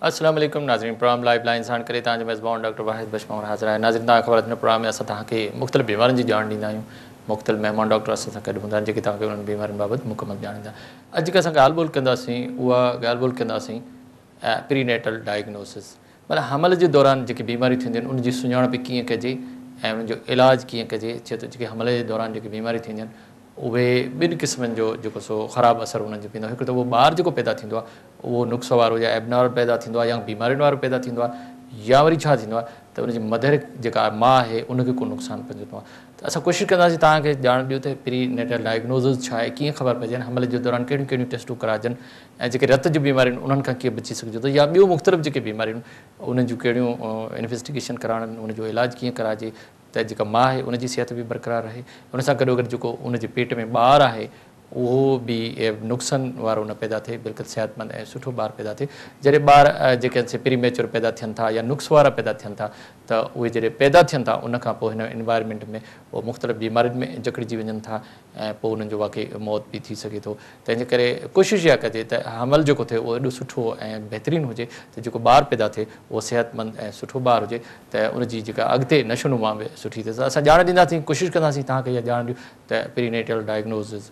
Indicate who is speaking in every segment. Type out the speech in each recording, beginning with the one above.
Speaker 1: السلام عليڪم ناظرين پروگرام لائيف لائين ساڻ ڪري توهان جو ميزبان ڊاڪٽر واحد بخش پنهور حاضر آهي. ناظرين توهان کي خبر آهي ته هن پروگرام ۾ اسان توهان کي مختلف بيمارين جي ڄاڻ ڏيندا آهيون. مختلف مهمان ڊاڪٽر اسان سان گڏ هوندا آهن جيڪي توهان کي انهن بيمارين بابت مڪمل ڄاڻ ڏيندا. اڄ جيڪا اسان ڳالهه ٻولهه ڪنداسين اها ڳالهه ٻولهه ڪنداسين پري نيٽل ڊائگنوسس معنيٰ حمل جي دوران جيڪي بيماريون ٿينديون آهن ان جي سڃاڻپ ڪيئن ڪجي ۽ انهن جو علاج ڪيئن ڪجي ڇو ته جيڪي حمل جي دوران جيڪي بيماريون ٿينديون آهن اهي ٻن قسمن جو جيڪو سو خراب اثر انهن جو پوندو آهي هڪ ته اهو ٻار جيڪو پيدا ٿيندو آهي اهو نقص وارو يا ايبنارمل پيدا ٿيندو آهي يا بيمارين وارو پيدا ٿيندو آهي يا وري ڇا ٿيندو آهي ته ان جي مدر جيڪا ماء آهي ان کي ڪو نقصان پهچندو آهي ته اسان ڪوشش ڪنداسين توهان کي ڄاڻ ڏيون ته پري نيٽل ڊائگنوزز ڇا آهي ڪيئن خبر پئجي حمل جي دوران ڪهڙيون ڪهڙيون ٽيسٽون ڪرائجن ۽ جيڪي رت جون بيماريون آهن انهن کان ڪيئن بچي سگهجي ٿو يا ٻيون مختلف جيڪي بيماريون آهن انهن جون ڪهڙيون انويسٽيگيشن ڪرائڻ ان جو علاج ڪيئن ڪرائجي ته جيڪا ماء آهي ان جي صحت به برقرار رهي ان سان گڏوگڏ جيڪو ان جي پيٽ ۾ ٻار آهي اهو به نقصن وارو نه پيدا ٿئي بلڪل صحتمند ۽ سٺو ٻار پيدا ٿئي. جڏهن ٻار جيڪي آهن سي پري ميچور پيدا ٿين ٿا يا نقص وارا پيدا ٿين ٿا ته اهي جڏهن پيدا ٿين ٿا ان کان پوء هن انوائرمينٽ ۾ اهي مختلف بيمارين ۾ جڪڙجي وڃن ٿا ۽ پوء انهن جو واقعي موت به ٿي سگهي ٿو. تنهن جي ڪري ڪوشش اها ڪجي ته حمل جيڪو ٿئي اهو ايڏو سٺو ۽ بهترين هجي ته جيڪو ٻار پيدا ٿئي اهو صحتمند ۽ سٺو ٻار هجي ته ان جي جيڪا اڳتي نشونما به سٺي ٿئي. اسان ڄاڻ ڏينداسين ڪوشش ڪنداسين توهان کي اها ڄاڻ ڏيون ته پري نيٽل ڊائگنوزز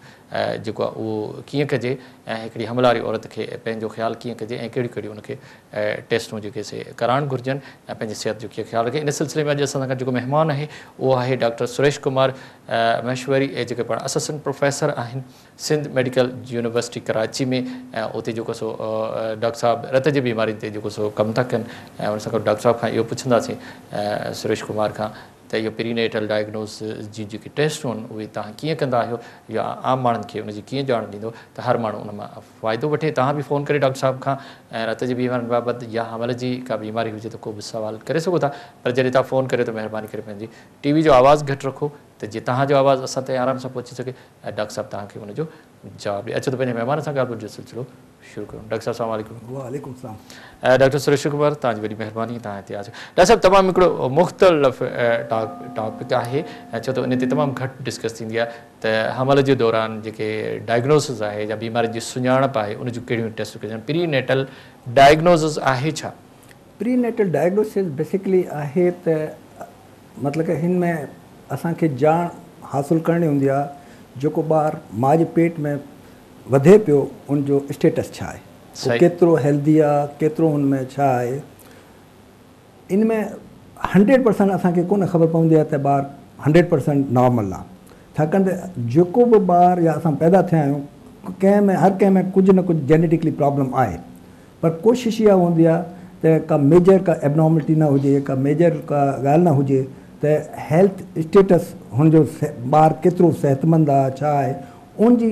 Speaker 1: جيڪو آهي اهو ڪيئن ڪجي ۽ هڪڙي حمل واري عورت کي پنهنجو خيال ڪيئن ڪجي ۽ ڪهڙيون ڪهڙيون ان کي ٽيسٽون جيڪي سي ڪرائڻ گهرجن ۽ پنهنجي صحت جو ڪيئن خيال رکي. ان سلسلي ۾ اڄ اسان سان گڏ جيڪو مهمان آهي اهو آهي ڊاڪٽر سريش ڪمار مهيشوري جيڪي پاڻ اسسٽنٽ پروفيسر آهن سنڌ ميڊيڪل يونيورسٽي ڪراچي ۾ ۽ اتي جيڪو سو ڊاڪٽر صاحب رت جي بيمارين تي جيڪو سو ڪم ٿا ڪن ۽ ان سان گڏ ڊاڪٽر صاحب کان اهو پڇنداسين سريش ڪمار کان ته اهو پري نيٽل ڊائگنوز جي جيڪي ٽيسٽون آهن اهي توهان ڪيئن ڪندا آهيو يا عام ماڻهن کي ان جي ڪيئن ڄاڻ ڏيندو ته هر ماڻهو ان مان فائدو وٺي. توهان به فون ڪري ڊاڪٽر صاحب کان ۽ رت جي بيمارين بابت يا حمل جي ڪا بيماري هجي ته ڪو به سوال ڪري سگهو ٿا پر جڏهن توهان فون ڪريو ته مهرباني ڪري پنهنجي ٽي وي جو آواز گهٽ رکو ته جيئن توهان جو آواز اسان تائين آرام سان پهچي سگهي ۽ ڊاڪٽر صاحب توهان کي ان جو جواب ڏي. اچو ته پنهنجي مهمان سان ڳالهه ٻولهه جو سلسلو شروع ڪريون. ڊاڪٽر صاحب السلام عليڪم.
Speaker 2: وعليڪم السلام.
Speaker 1: ڊاڪٽر سريش ڪمار توهان جي وڏي مهرباني توهان هتي آيا. ڊاڪٽر صاحب تمام هڪڙو مختلف ٽاپڪ آهي ۽ ڇو ته ان تي تمام گهٽ ڊسڪس ٿيندي آهي ته حمل جي دوران جيڪي ڊائگنوسس آهي يا بيماري جي سڃاڻپ آهي ان جون ڪهڙيون ٽيسٽون ڪجن. پري نيٽل ڊائگنوسس آهي ڇا؟
Speaker 2: پري نيٽل ڊائگنوسس بيسيڪلي آهي ته مطلب ته هن ۾ اسان کي ڄاڻ حاصل ڪرڻي هوندي آهي جيڪو ٻار ماء جي پيٽ ۾ وڌي پيو ان جو اسٽيٽس ڇا آهي اهو ڪيترو هيلدي آهي ڪيترو هن ۾ ڇا آهي ان ۾ هنڊريڊ پرسنٽ اسان کي ڪونه خبر پوندي آهي ته ٻار هنڊريڊ پرسنٽ نارمل آهي ڇاڪاڻ ته جيڪو به ٻار يا اسان پيدا ٿيا آهيون ڪنهن ۾ هر ڪنهن ۾ ڪجهه نه ڪجهه جينيٽڪلي پرابلم آهي پر ڪوشش اها هوندي آهي ته ڪا ميجر ڪا ايبنارملٽي نه هجي، ڪا ميجر ڪا ڳالهه نه هجي ته هيلٿ اسٽيٽس هن جو ٻار ڪيترو صحتمند آهي ڇا آهي ان جي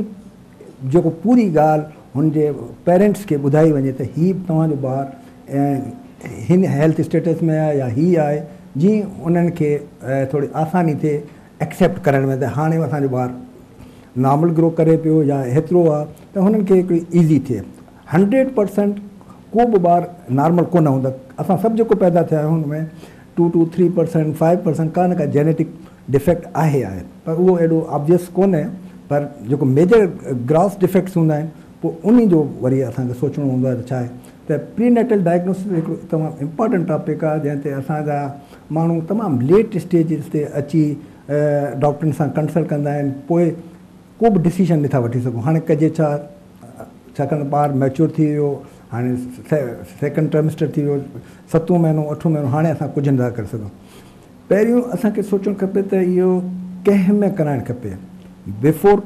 Speaker 2: جيڪو پوري ڳالهه هن جي پيرنٽس کي ٻڌائي وڃي ته هي توهان جو ٻار هن هيلٿ اسٽيٽس ۾ آهي يا هي آهي جيئن انهن کي ٿوري آساني ٿئي ايڪسيپٽ ڪرڻ ۾ ته هاڻي اسان جو ٻار نارمل گرو ڪري پيو يا هيترو آهي ته هنن کي هڪڙي ايزي ٿئي. هنڊريڊ پرسنٽ ڪو به ٻار نارمل ڪونه هوندو اسان سڀ جيڪو پيدا ٿيا آهيون ان ۾ two two three percent five percent ڪا نه ڪا جينيٽڪ ڊفيڪٽ آهي آهي پر اهو ايڏو آبويس ڪونهي پر جيڪو ميجر گراس ڊفيڪٽس هوندا آهن پوء انهي جو وري اسان کي سوچڻو هوندو آهي ته ڇا آهي ته پري نيٽل ڊائگنوسس هڪڙو تمام امپارٽنٽ ٽاپڪ آهي جنهن تي اسان جا ماڻهو تمام ليٽ اسٽيجز تي اچي ڊاڪٽرن سان ڪنسلٽ ڪندا آهن پوء ڪو به ڊسيشن نٿا وٺي سگهون هاڻي ڪجي ڇا ڇاڪاڻ ته ٻار ميچور ٿي ويو هاڻي سيڪنڊ ٽرائمسٽر ٿي ويو ستون مهينو اٺون مهينو هاڻي اسان ڪجهه نٿا ڪري سگهون پهريون اسان کي سوچڻ کپي ته اهو ڪنهن ۾ ڪرائڻ کپي بفور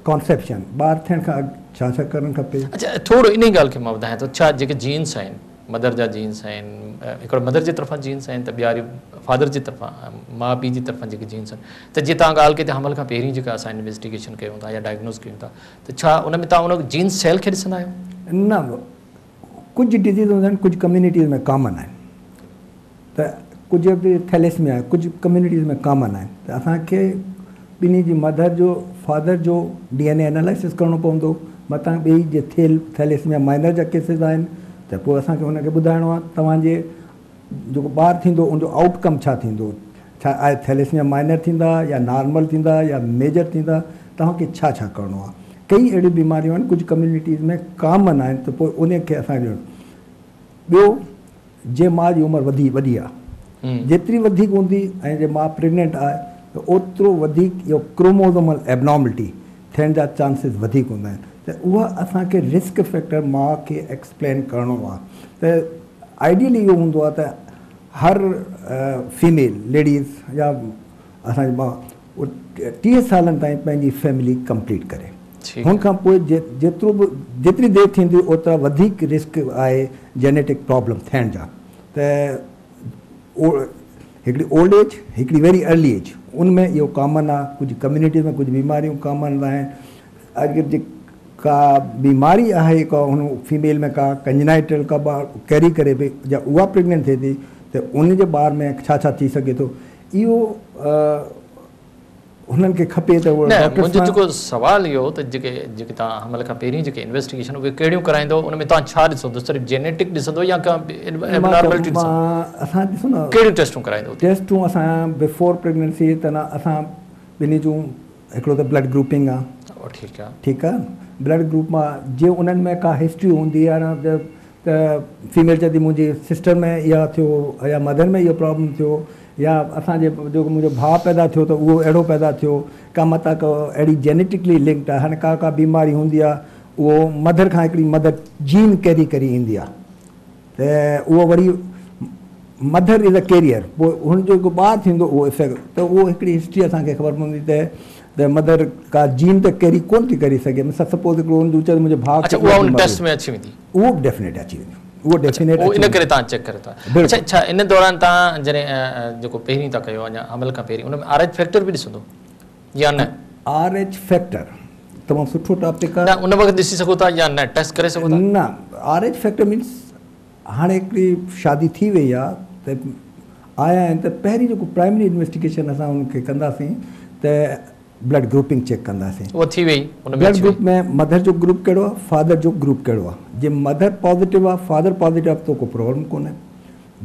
Speaker 2: ڪانسيپشن ٻار ٿيڻ کان اڳ ڇا ڇا ڪرڻ کپي.
Speaker 1: اڇا ٿورو انهي ڳالهه کي مان وڌايان ٿو ڇا جيڪي جينس آهن مدر جا جينس آهن هڪڙو مدر جي طرفان جينس آهن ته ٻيا وري فادر جي طرفان ماء پيء جي طرفان جيڪي جينس آهن ته جيئن توهان ڳالهه ڪئي ته حمل کان پهرين جيڪا اسان انويسٽيگيشن ڪيون ٿا يا ڊائگنوز ڪيون ٿا ته ڇا ان ۾ توهان ان جينس سيل کي ڏسندا آهيو؟
Speaker 2: نه ڪجهه ڊزيز هوندا آهن ڪجهه ڪميونٽيز ۾ ڪامن آهن ته ڪجهه به ٿيليسميا آهي ڪجهه ڪميونٽيز ۾ ڪامن آهن ته اسان کي ٻنهي جي مدر جو فادر جو ڊي اين اي انالائسس ڪرڻو پوندو متان ٻئي جي ٿيل ٿيليسميا مائنر جا ڪيسز آهن ته پوء اسان کي هن کي ٻڌائڻو آهي توهان جي جيڪو ٻار ٿيندو ان جو آئوٽ ڪم ڇا ٿيندو ڇا آهي ٿيليسميا مائنر ٿيندا يا نارمل ٿيندا يا ميجر ٿيندا توهان کي ڇا ڇا ڪرڻو آهي ڪئي اهڙيون بيماريون آهن ڪجهه ڪميونٽيز ۾ ڪامن آهن ته پوء ان کي اسان جو ٻيو جي ماءُ جي عمر وڌي وڏي آهي، جيتري وڌيڪ هوندي ۽ جي ماءُ پريگننٽ آهي ته اوترو وڌيڪ اهو ڪروموزومل ايبنارملٽي ٿيڻ جا چانسز وڌيڪ هوندا آهن. ته اها اسان کي رسڪ فيڪٽر ماءُ کي ايڪسپلين ڪرڻو آهي. ته آئيڊيلي اهو هوندو آهي ته هر فيميل ليڊيز يا اسان جي ماءُ 30 سالن تائين پنهنجي فيملي ڪمپليٽ ڪري. هن کان پوءِ جيترو به جيتري دير ٿيندي اوترا وڌيڪ رسڪ آهي جينيٽڪ پرابلم ٿيڻ جا. ته هڪڙي اولڊ ايج، هڪڙي ويري ارلي ايج، ان ۾ اهو ڪامن آهي. ڪجهه ڪميونٽيز ۾ ڪجهه بيماريون ڪامن آهن. اگر جي ڪا بيماري آهي ڪا هن فيميل ۾ ڪا ڪنجنائٽل ڪا ٻار ڪيري ڪري پئي يا اها پريگننٽ ٿئي ٿي ته ان جي ٻار ۾ ڇا ڇا ٿي سگهي ٿو، اهو هنن کي کپي ته اهو
Speaker 1: نه. منهنجو جيڪو سوال اهو ته جيڪي جيڪي توهان حمل کان پهرين جيڪي انويسٽيگيشن اهي ڪهڙيون ڪرائيندو، ان ۾ توهان ڇا ڏسندو؟ صرف جينيٽڪ ڏسندو يا ڪا ايبنارملٽي ڏسندو؟
Speaker 2: اسان ڏسو نه
Speaker 1: ڪهڙيون ٽيسٽون ڪرائيندو؟
Speaker 2: ٽيسٽون اسان بفور پريگننسي ته نه اسان ٻنهي جون هڪڙو ته بلڊ گروپنگ آهي.
Speaker 1: ٺيڪ آهي.
Speaker 2: ٺيڪ آهي. بلڊ گروپ مان جي انهن ۾ ڪا هسٽري هوندي آهي نه ته فيميل چئي ٿي منهنجي سسٽر ۾ اها ٿيو يا مدر ۾ اهو پرابلم ٿيو يا اسانجي جيڪو منهنجو ڀاءُ پيدا ٿيو ته اهو اهڙو پيدا ٿيو، ڪا متان ڪو اهڙي جينيٽڪلي لنڪڊ آهي. هاڻي ڪا ڪا بيماري هوندي آهي اهو مدر کان هڪڙي مدر جين ڪيري ڪري ايندي آهي ته اهو وري مدر از ا ڪيريئر، پوءِ هن جو جيڪو ٻار ٿيندو اهو افيڪٽ. ته اهو هڪڙي هسٽري اسان کي خبر پوندي ته مدر ڪا جين ته ڪيري ڪونه ٿي ڪري سگهي. مثال سپوز هڪڙو هن جو چئي منهنجو ڀاءُ
Speaker 1: اڇا اها ان ٽيسٽ ۾ اچي ويندي،
Speaker 2: اهو به ڊيفينيٽ اچي ويندي، اهو ڊيفينيٽ
Speaker 1: ان ڪري توهان چيڪ ڪريو ٿا. اڇا ڇا ان دوران توهان جڏهن جيڪو پهرين ٿا ڪيو اڃا حمل کان پهرين ان ۾ آر ايڇ فيڪٽر به ڏسندو يا نه؟
Speaker 2: آر ايڇ فيڪٽر تمام سٺو ٽاپڪ آهي.
Speaker 1: نه ان وقت ڏسي سگهو ٿا يا نه ٽيسٽ ڪري سگهو ٿا؟
Speaker 2: نه آر ايڇ فيڪٽر مينس هاڻي هڪڙي شادي ٿي وئي آهي ته آيا آهن ته پهرين جيڪو پرائمري انويسٽيگيشن اسان ان کي ڪنداسين ته بلڊ گروپنگ چيڪ ڪنداسين.
Speaker 1: اها ٿي وئي ان ۾
Speaker 2: بلڊ گروپ ۾ مدر جو گروپ ڪهڙو آهي، فادر جو گروپ ڪهڙو آهي. جي مدر پازيٽو آهي فادر پازيٽو آهي ته ڪو پرابلم ڪونهي.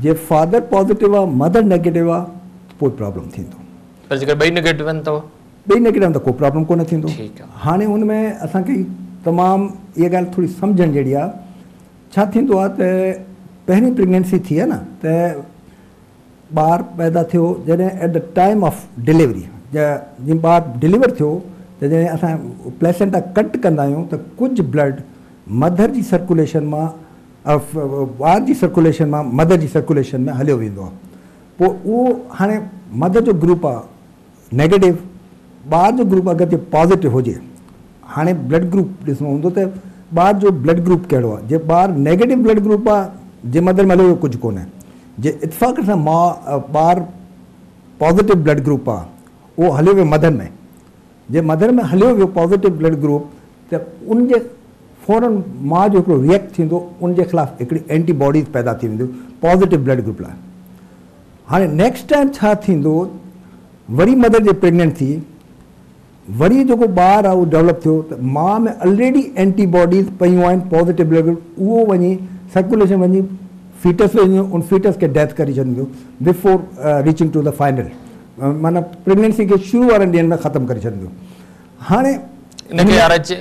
Speaker 2: جي فادر پازيٽو آهي مدر نيگيٽو آهي ته پوءِ پرابلم ٿيندو.
Speaker 1: پر جيڪر ٻئي نيگيٽو آهن ته
Speaker 2: ٻئي نيگيٽو آهن ته ڪو پرابلم ڪونه ٿيندو.
Speaker 1: ٺيڪ آهي.
Speaker 2: هاڻي هن ۾ اسان کي تمام اها ڳالهه ٿوري سمجهڻ جهڙي آهي. ڇا ٿيندو آهي ته پهرين پريگننسي ٿي آهي نه ته ٻار پيدا ٿيو، جڏهن at the time of delivery جيئن ٻار ڊليور ٿيو ته جڏهن اسان پليسنٽا ڪٽ ڪندا آهيون ته ڪجهه بلڊ مدر جي سرڪوليشن مان ٻار جي سرڪوليشن مان مدر جي سرڪوليشن ۾ هليو ويندو آهي. پوءِ اهو هاڻي مدر جو گروپ آهي نيگيٽو، ٻار جو گروپ اگر جي پازيٽو هجي، هاڻي بلڊ گروپ ڏسڻو هوندو ته ٻار جو بلڊ گروپ ڪهڙو آهي. جي ٻار نيگيٽو بلڊ گروپ آهي جي مدر ۾ هليو ويو ڪجهه ڪونهي. جي اتفاق سان ماءُ ٻار پازيٽو بلڊ گروپ آهي اهو هليو ويو مدر ۾، جي مدر ۾ هليو ويو پازيٽو بلڊ گروپ ته ان جي فورن ماءُ جو هڪڙو ريئيڪٽ ٿيندو، ان جي خلاف هڪڙي اينٽي باڊيز پيدا ٿي وينديون پازيٽو بلڊ گروپ لاءِ. هاڻي نيڪسٽ ٽائيم ڇا ٿيندو، وري مدر جي پريگننٽ ٿي وري جيڪو ٻار آهي اهو ڊيولپ ٿيو ته ماءُ ۾ آلريڊي اينٽي باڊيز پيون آهن پازيٽو بلڊ گروپ، اهو وڃي سرڪوليشن وڃي فيٽس ۾ وڃي ان فيٽس کي ڊيٿ ڪري ڇڏيندو before reaching to the final, معنيٰ پريگننسي کي شروع وارن ڏينهن ۾ ختم ڪري ڇڏيندو. هاڻي
Speaker 1: ان کي آر ايڇ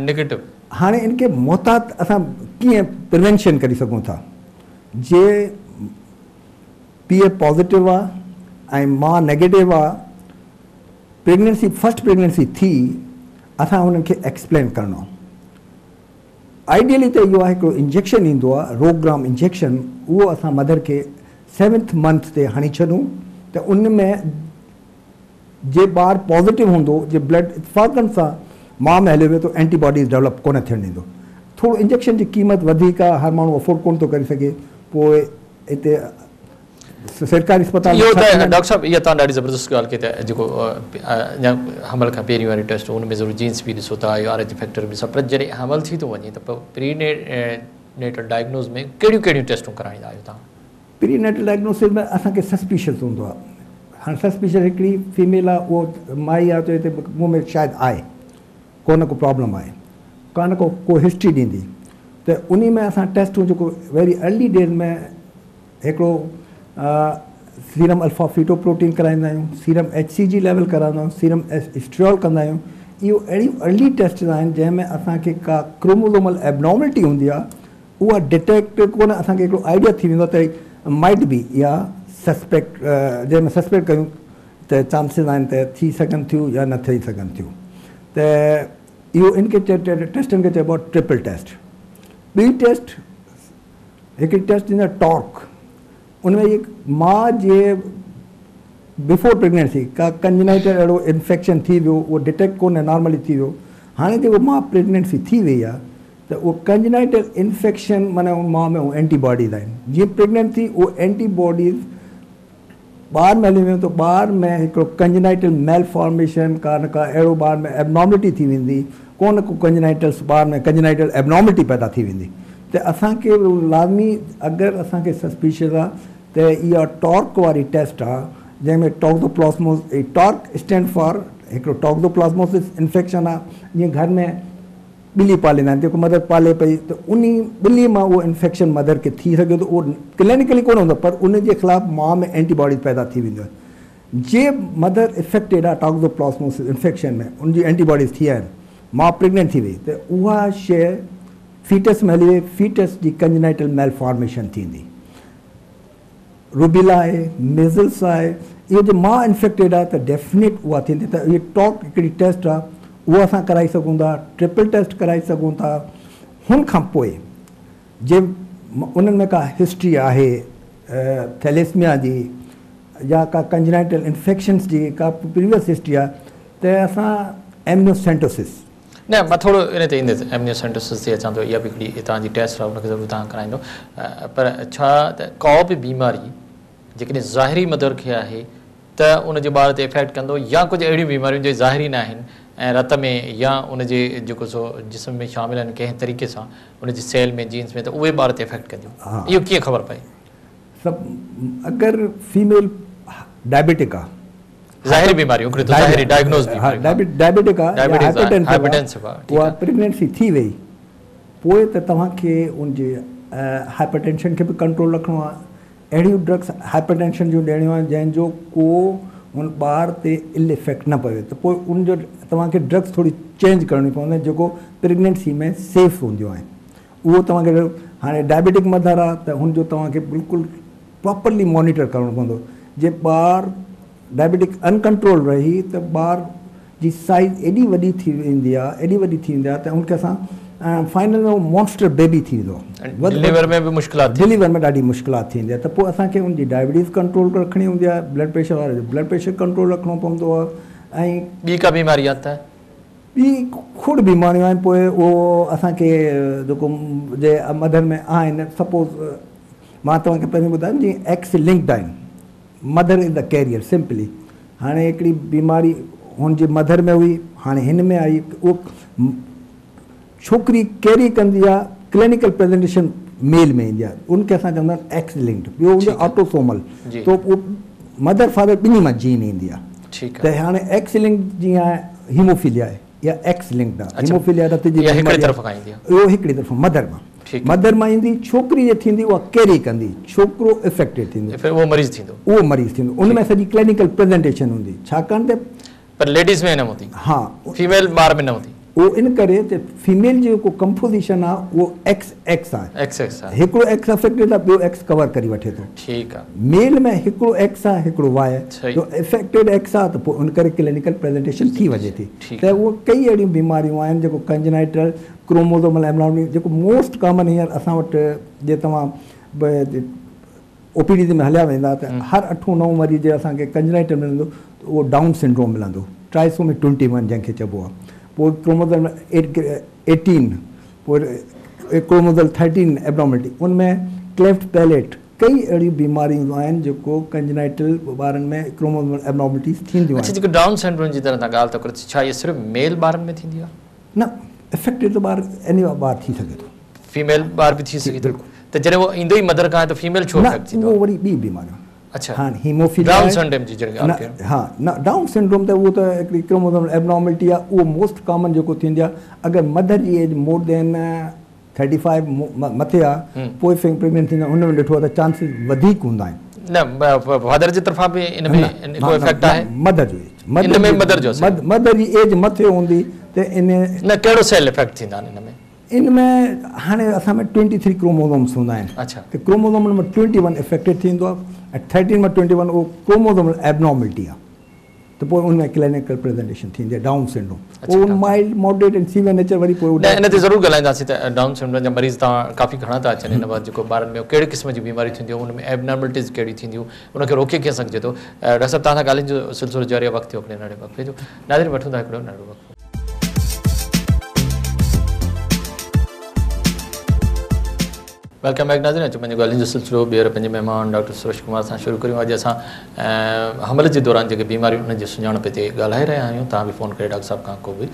Speaker 1: نيگيٽو،
Speaker 2: هاڻي ان کي محتاط اسان ڪيئن پريوينشن ڪري سگهون ٿا؟ جي پيءُ پازيٽو آهي ۽ ماءُ نيگيٽو آهي، پريگننسي فرسٽ پريگننسي ٿي، اسان هنن کي ايڪسپلين ڪرڻو آهي. آئيڊيلي ته اهو آهي هڪڙو انجيڪشن ايندو آهي روگرام انجيڪشن، اهو اسان مدر کي 7th month تي هڻي ڇڏون ته ان ۾ جي ٻار پازيٽو هوندو، جي بلڊ اتفاقن سان ماءُ ۾ هليو ويو ته اينٽي باڊيز ڊيولپ ڪونه ٿيڻ ڏيندو. ٿورو انجيڪشن جي قيمت وڌيڪ آهي، هر ماڻهو افورڊ ڪونه ٿو ڪري سگهي، پوءِ هتي سرڪاري اسپتال
Speaker 1: اهو ته ڊاڪٽر صاحب اها توهان ڏاڍي زبردست ڳالهه ڪئي ته جيڪو اڃا حمل کان پهرين واري ٽيسٽ ان ۾ ضرور جينس به ڏسو ٿا، آر ايڇ فيڪٽر به ڏسو، پر جڏهن حمل ٿي ٿو وڃي ته پوءِ پري نيٽل ڊائگنوز ۾ ڪهڙيون ڪهڙيون ٽيسٽون ڪرائيندا آهيو توهان؟
Speaker 2: پري نيٽل ڊائگنوسس ۾ اسان کي سسپيشس هوندو آهي. هاڻي سسپيشس هڪڙي فيميل آهي، اهو مائي آهي، چئي ٿي مون ۾ شايد آهي ڪو نه ڪو پرابلم آهي، ڪا نه ڪو ڪو هسٽري ڏيندي، ته ان ۾ اسان ٽيسٽون جيڪو ويري ارلي ڊيز ۾ هڪڙو سيرم الفا فيٽو پروٽين ڪرائيندا آهيون، سيرم ايڇ سي جي ليول ڪرائيندا آهيون، سيرم اسٽريول ڪندا آهيون. اهو اهڙيون ارلي ٽيسٽ آهن جنهن ۾ اسان کي ڪا ڪروموزومل ايبنارملٽي هوندي آهي اها ڊٽيڪٽ ڪونه असांखे हिकिड़ो आइडिया थी वेंदो आहे त माइट बी या सस्पेक्ट जंहिंमें सस्पेक्ट कयूं त चांसिस आहिनि त थी सघनि थियूं या न थी सघनि थियूं। त इहो इन खे टेस्टनि खे चइबो आहे ट्रिपल टेस्ट। ॿी टेस्ट हिकिड़ी टेस्ट थींदी आहे टॉर्क, उन में माउ जे बिफोर प्रेगनेंसी का कंजनाइटल अहिड़ो इन्फेक्शन थी वियो, उहो डिटेक्ट कोन्हे, नॉर्मली थी वियो। हाणे जेको माउ प्रेगनेंसी थी वई आहे त उहो कंजनाइटल इन्फेक्शन माना उन माउ में उहे एंटीबॉडीज़ आहिनि, जीअं प्रेगनेंट थी उहे एंटीबॉडीज़ ॿार में हली वेंदियूं त ॿार में हिकिड़ो कंजनाइटल मेलफॉर्मेशन का न का अहिड़ो ॿार में एबनॉर्मलिटी थी वेंदी, को न को कंजनाइटल ॿार में कंजनाइटल एबनॉर्मलिटी पैदा थी वेंदी। त असांखे लाज़मी अगरि असांखे सस्पिशियस आहे त इहा टॉर्क वारी टेस्ट आहे जंहिंमें टॉक्सोप्लाज्मोस, टॉर्क स्टैंड फॉर हिकिड़ो टॉक्सोप्लाज्मोसिस इन्फेक्शन आहे। जीअं घर में ॿिली पालींदा आहिनि, जेको मदर पाले पई त उन ॿिली मां उहो इन्फेक्शन मदर खे थी सघे थो, उहो क्लिनिकली कोन हूंदो पर उन जे ख़िलाफ़ माउ में एंटीबॉडीज़ पैदा थी वेंदियूं आहिनि। जे मदर इफेक्टेड आहे टॉक्सोप्लाज्मोसिस इन्फेक्शन में, उनजी एंटीबॉडीज़ थी आहिनि, माउ प्रेगनेंट थी वई त उहा शइ फीटस में हली वई, फीटस जी कंजनाइटल मेलफॉर्मेशन थींदी। रुबेला आहे, मिज़ल्स आहे, इहो जे माउ इन्फेक्टेड आहे त डेफिनेट उहा थींदी। त इहा टॉक हिकिड़ी टेस्ट आहे, उहो असां कराई सघूं था, ट्रिपल टेस्ट कराई सघूं था। हुन खां पोइ जे उन्हनि में का हिस्ट्री आहे थैलेसमिया जी या का कंजनाइटल इन्फेक्शन्स जी का प्रीवियस हिस्ट्री आहे त असां एमनियोसेंटोसिस
Speaker 1: न मां थोरो इन ते ईंदुसि, एमनियोसेंटोसिस ते अचां थो, इहा बि हिकिड़ी तव्हांजी टेस्ट आहे, हुनखे ज़रूरु तव्हां कराईंदो। पर छा त का बि बीमारी जेकॾहिं ज़ाहिरी मदर खे आहे त उनजे ॿार ते इफ़ेक्ट कंदो, या कुझु अहिड़ियूं बीमारियूं जे ज़ाहिरी न आहिनि ऐं रत में या उनजे जेको सो जिस्म में शामिल आहिनि कंहिं तरीक़े सां उनजी सेल में जीन्स में, त उहे ॿार ते इफ़ेक्ट कंदियूं, इहो कीअं ख़बर पए?
Speaker 2: सभु अगरि फीमेल डायबिटिक आहे,
Speaker 1: ज़ाहिरी बीमारी ज़ाहिरी डायग्नोज
Speaker 2: डायबिटिक आहे, हाइपरटेंसिव आहे, उहा प्रेगनेंसी थी वई पोइ त तव्हांखे उनजे हाइपरटेंशन खे बि कंट्रोल रखिणो आहे। अहिड़ियूं ड्रग्स हाइपरटेंशन जूं ॾियणियूं आहिनि जंहिंजो को उन ॿार ते इल इफ़ेक्ट न पवे, त पोइ उनजो तव्हांखे ड्रग्स थोरी चेंज करणी पवंदी जेको प्रेगनेंसी में सेफ़ हूंदियूं आहिनि। उहो तव्हांखे हाणे डायबिटिक मदर आहे त हुनजो तव्हांखे बिल्कुलु प्रॉपरली मॉनिटर करिणो पवंदो। जे ॿार डायबिटिक अनकंट्रोल रही त ॿार जी साइज़ एॾी वॾी थी वेंदी आहे, एॾी वॾी थी वेंदी आहे त उनखे असां फाइनल में मॉन्स्टर बेबी थी वेंदो
Speaker 1: आहे। डिलीवर में बि मुश्किलात,
Speaker 2: डिलीवर में ॾाढी मुश्किलात थींदी आहे। त पोइ असांखे उनजी डायबिटीज़ कंट्रोल रखणी हूंदी आहे, ब्लड प्रेशर वारे जो ब्लड प्रेशर कंट्रोल रखिणो पवंदो आहे। ऐं
Speaker 1: ॿी का बीमारी आहे त
Speaker 2: ॿी खोड़ बीमारियूं आहिनि। पोइ उहो असांखे जेको जे मदर में आहिनि, सपोज़ मां तव्हांखे पहिरीं ॿुधायो जीअं एक्स लिंक्ड आहिनि, mother is the carrier simply. हाणे हिकिड़ी बीमारी हुनजी मदर में हुई, हाणे हिन में आई, उहो छोकिरी कैरी कंदी आहे, क्लिनिकल प्रेजेंटेशन मेल में ईंदी आहे, उनखे असां चवंदा आहियूं एक्स लिंक्ड। ॿियो हूंदो ऑटोसोमल, त उहो मदर फादर ॿिन्ही मां जीन ईंदी आहे। त हाणे एक्स लिंक्ड जीअं आहे हीमोफीलिया आहे या एक्स लिंक्ड आहे, हीमोफीलिया रत जी इहो हिकिड़ी तरफ़ मदर मां, मदर मां ईंदी, छोकिरी जे थींदी उहा कैरी कंदी, छोकिरो इफेक्टेड थींदो,
Speaker 1: उहो मरीज़ थींदो,
Speaker 2: उहो मरीज़ थींदो। उन में सॼी क्लिनिकल प्रेजेंटेशन हूंदी, छाकाणि त
Speaker 1: पर लेडीज़ में न हूंदी,
Speaker 2: हा
Speaker 1: फीमेल ॿार में न हूंदी।
Speaker 2: उहो इन करे त फीमेल जो जेको कंपोज़िशन आहे उहो एक्स एक्स आहे,
Speaker 1: एक्स एक्स आहे,
Speaker 2: हिकिड़ो एक्स अफेक्टेड आहे, ॿियो एक्स कवर करे वठे थो।
Speaker 1: ठीकु आहे,
Speaker 2: मेल में हिकिड़ो एक्स आहे, हिकिड़ो वाई आहे, तो इफेक्टेड एक्स आहे त पोइ उन करे क्लिनिकल प्रेजेंटेशन थी वञे थी। त उहो कई अहिड़ियूं बीमारियूं आहिनि जेको कंजनाइटल क्रोमोसोमल एबनॉर्मलिटी जेको मोस्ट कॉमन हींअर असां वटि जे तव्हां ओ पी डी में हलिया वेंदा त हर अठों नओं मरीज़ असांखे कंजनाइटल मिलंदो त उहो डाउन सिंड्रोम मिलंदो, ट्राइसोमी 21 जंहिंखे चइबो आहे, पोइ क्रोमोसोम 18, पोइ क्रोमोसोम 13 एबनॉर्मलिटी, उन में क्लेफ्ट पैलेट, कई अहिड़ियूं बीमारियूं आहिनि जेको कंजनाइटल ॿारनि में क्रोमोसोमल एबनॉर्मलिटीज़ थींदियूं आहिनि।
Speaker 1: अच्छा, जेको डाउन सिंड्रोम जी तरह तव्हां ॻाल्हि था करो, छा इहे सिर्फ़ु मेल ॿारनि में थींदी आहे?
Speaker 2: न, इफेक्टेड त ॿार एनी ॿार थी सघे थो,
Speaker 1: फीमेल ॿार बि थी सघे थो। त जॾहिं उहो ईंदो ई मदर खां त फीमेल छो इफेक्ट थींदो?
Speaker 2: उहो वरी ॿी बीमारी।
Speaker 1: अच्छा,
Speaker 2: हाणे हीमोफीलिया
Speaker 1: डाउन सिंड्रोम जी जॾहिं ॻाल्हि कयूं,
Speaker 2: हा न डाउन सिंड्रोम त उहो त हिकिड़ी क्रोमोसोमल एबनॉर्मलिटी आहे, उहो मोस्ट कॉमन जेको थींदी आहे। अगरि मदर जी एज मोर देन 35 मथे आहे पोइ प्रेगनेंट थींदी आहे, हुन में ॾिठो आहे त चांसिस वधीक हूंदा आहिनि।
Speaker 1: न फादर जी तरफ़ां बि इन में को इफेक्ट आहे?
Speaker 2: मदर जी एज,
Speaker 1: इन में मदर जो
Speaker 2: मदर जी एज मथे हूंदी त इन
Speaker 1: न कहिड़ो सेल इफेक्ट थींदा आहिनि इन में?
Speaker 2: ان ۾ هاڻي اسان ۾ 23 ڪروموزومس هوندا آهن.
Speaker 1: اڇا.
Speaker 2: ته ڪروموزومن مان 21 افيڪٽيڊ ٿيندو آهي ۽ 13 مان 21 اهو ڪروموزومل ايبنارملٽي آهي ته پوء ان ۾ ڪلينيڪل پريزنٽيشن ٿيندي آهي ڊائون سنڊروم. پوء ان مائلڊ، ماڊريٽ ۽ سيويئر نيچر وري پوء.
Speaker 1: نه ان تي ضرور ڳالهائينداسين ته ڊائون سنڊروم جا مريض توهان ڪافي گهڻا ٿا اچن هن وقت جيڪو ٻارن ۾ ڪهڙي قسم جون بيماريون ٿينديون ان ۾ ايبنارملٽيز ڪهڙيون ٿينديون ان کي روڪي ڪيئن سگهجي ٿو. ڊاڪٽر صاحب توهان سان ڳالهين جو سلسلو جاري آهي وقت ٿيو هڪڙي ننڍڙي وقفي جو. ناظرين وٺون ٿا هڪڙو ننڍڙو وقفو. Welcome back ناظرين اچو پنهنجي ڳالهين جو سلسلو ٻيهر پنهنجي مهمان ڊاڪٽر سروش ڪمار سان شروع ڪريون اڄ اسان حمل جي دوران جيڪي بيماريون انهن جي سڃاڻپ تي ڳالهائي رهيا آهيون توهان به فون ڪري ڊاڪٽر صاحب کان ڪو به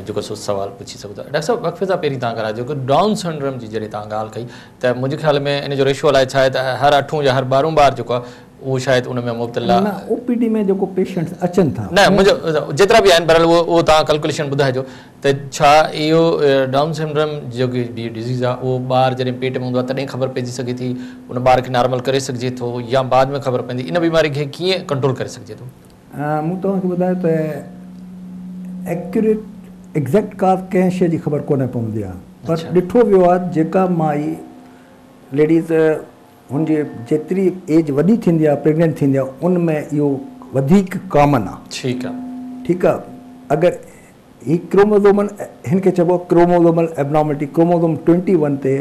Speaker 1: جيڪو سو سوال پڇي سگهو ٿا ڊاڪٽر صاحب وقفي سان پهرين توهان ڳالهايو جيڪو ڊائون سنڊروم جي جڏهن توهان ڳالهه ڪئي ته منهنجي خيال ۾ ان جو ريشو الائي ڇا آهي ته هر اٺون يا هر ٻارهون ٻار جيڪو آهي اهو شايد ان ۾ مبتلا.
Speaker 2: نه او پي ڊي ۾ جيڪو پيشنٽس اچن ٿا.
Speaker 1: نه منهنجو جيترا به آهن بهرحال اهو اهو توهان ڪلڪوليشن ٻڌائجو ته ڇا اهو ڊائون سنڊروم جيڪي به ڊزيز آهي اهو ٻار جڏهن پيٽ ۾ هوندو آهي تڏهن خبر پئجي سگهي ٿي ان ٻار کي نارمل ڪري سگهجي ٿو يا بعد ۾ خبر پوندي ان بيماري کي ڪيئن ڪنٽرول ڪري سگهجي ٿو.
Speaker 2: مون توهان کي ٻڌايو ته ايڪيوريٽ ايگزيڪٽ ڪاز ڪنهن شيء جي خبر ڪونه پوندي آهي پر ڏٺو ويو آهي جيڪا مائي ليڊيز هن جي جيتري ايج وڏي ٿيندي آهي پريگننٽ ٿيندي آهي ان ۾ اهو وڌيڪ ڪامن آهي.
Speaker 1: ٺيڪ آهي.
Speaker 2: ٺيڪ آهي اگر هي ڪروموزومل هن کي چئبو آهي ڪروموزومل ايبنارملٽي ڪروموزوم 21 تي